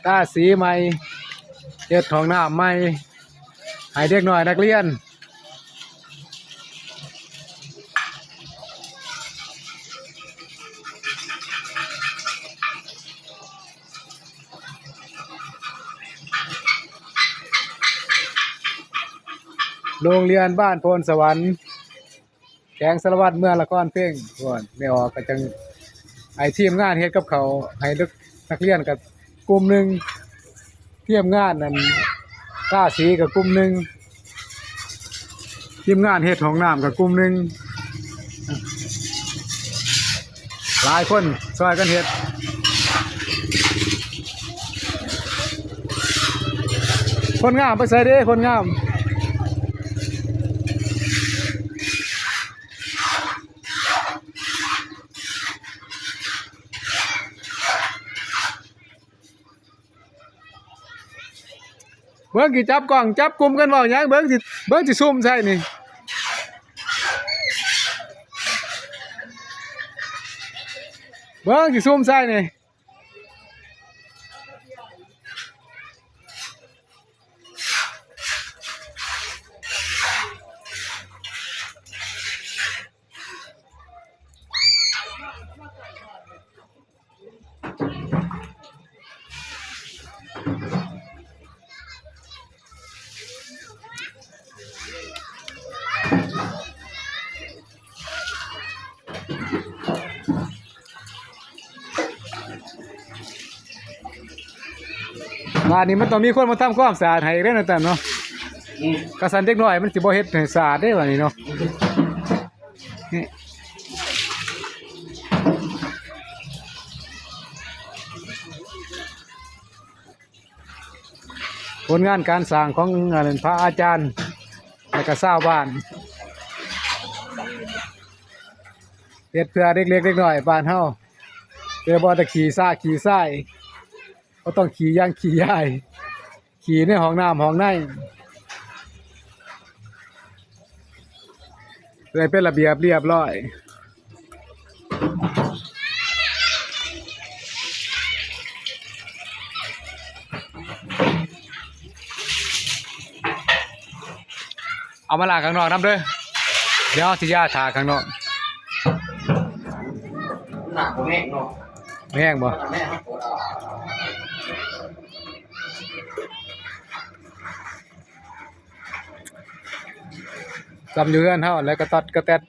ທາສີໃໝ່ ເຮັດຫ້ອງນ້ຳໃໝ່ໃຫ້ເດັກນ້ອຍນັກຮຽນ. ໂຮງຮຽນບ້ານໂພນສະຫວັນ ແຂວງສາລະວັນ ເມືອງນະຄອນເພັງ. ໂອ້ຍ ແມ່ອອກກະຈັ່ງໃຫ້ທີມງານເຮັດກັບເຂົ້າໃຫ້ເດັກນັກຮຽນກະກຸ່ມໜຶ່ງ, ທີມງານນັ້ນທາສີກະກຸ່ມໜຶ່ງ, ທີມງານເຮັດຫ້ອງນ້ຳກະກຸ່ມໜຶ່ງ. ຫຼາຍຄົນຊ່ອຍກັນເຮັດ. ຄົນງາມໄປໃສເດ້ ຄົນງາມ? ເບິ່ງຊິຈັບກ້ອງ ຈັບກຸ່ມກັນເວົ້າຫຍັງ? ເບິ່ງຊິ ເບິ່ງຊິຊູມໃສ່ນີ້ ເບິ່ງຊິຊູມໃສ່ນີ້. ບາດນີ້ມັນຕ້ອງມີຄົນມາທຳຄວາມສະອາດໃຫ້ເດ້ ນາແຕມເນາະ. ອືມ ກະຊັ້ນເດັກນ້ອຍມັນຊິບໍ່ເຮັດໃຫ້ສະອາດເດ້ບາດນີ້ເນາະ. ນີ້ ຜົນງານການສ້າງຂອງ ອັນນັ້ນ ພະອາຈານ ແລະກະຊາວບ້ານ ເຮັດເພື່ອເດັກເລັກເດັກນ້ອຍບ້ານເຮົາ ໂດຍສະເພາະແຕ່ຂີ້ຊ້າຂີ້ຊາຍ ບໍ່ຕ້ອງຂີ້ຢ່າງຂີ້ຢ້າຍ ຂີ້ໃນຫ້ອງນ້ຳຫ້ອງໃນ ເພື່ອໃຫ້ເປັນລະບຽບລຽບຮ້ອຍ. ເອົາມາລ້າງຂ້າງນອກນຳເດີ ດຽວເຮົາຊິຢາຖ້າຂ້າງນອກ. ໜັກບໍ່ແຫ້ງເນາະ ແຫ້ງບໍ່? ແຫ້ງ ມັນປົດເອົາ ສ່ຳຢູ່ເຮືອນເຮົາຫັ້ນແຫຼະ ກະຕັອດກະແຕັດ. ເ